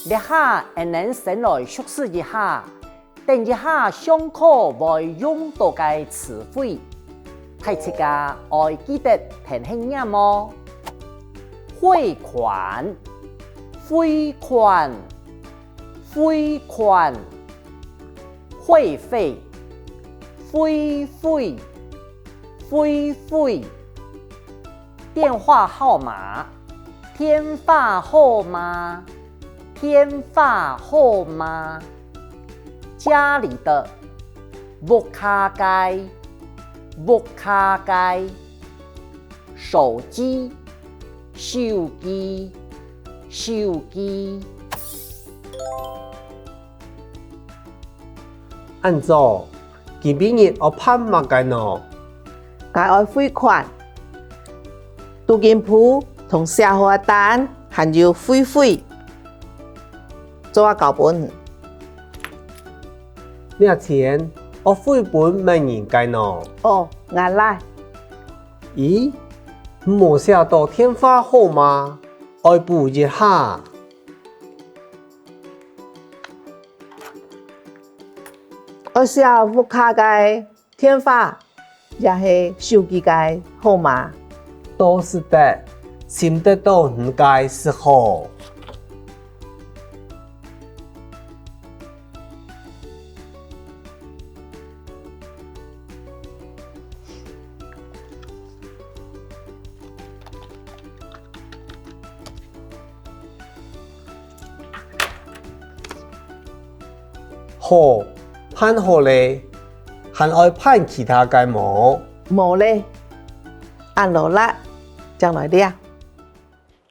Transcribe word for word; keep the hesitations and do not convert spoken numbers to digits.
這下𠊎等先來熟識一下，等一下上課會用到个詞彙，大自家愛記得跈等唸哦。匯款，匯款，匯款，匯費，匯費，匯費。 電話號碼，電話號碼，電話號碼。家裡的，屋下个，屋下个。手機，手機，手機。恁早， 今晡日愛辦麼个呢？𠊎愛匯款。儲金簿同寫好个單，還有匯費，做啊交分你。這錢愛匯分麼人个呢？哦，𠊎倈。咦，無寫著電話號碼，愛補一下。 愛寫屋下个電話，也係手機个號碼。都識得，尋得著你个就好。 好，辦好了，還愛辦其他个無？無了，恁勞力，正來尞。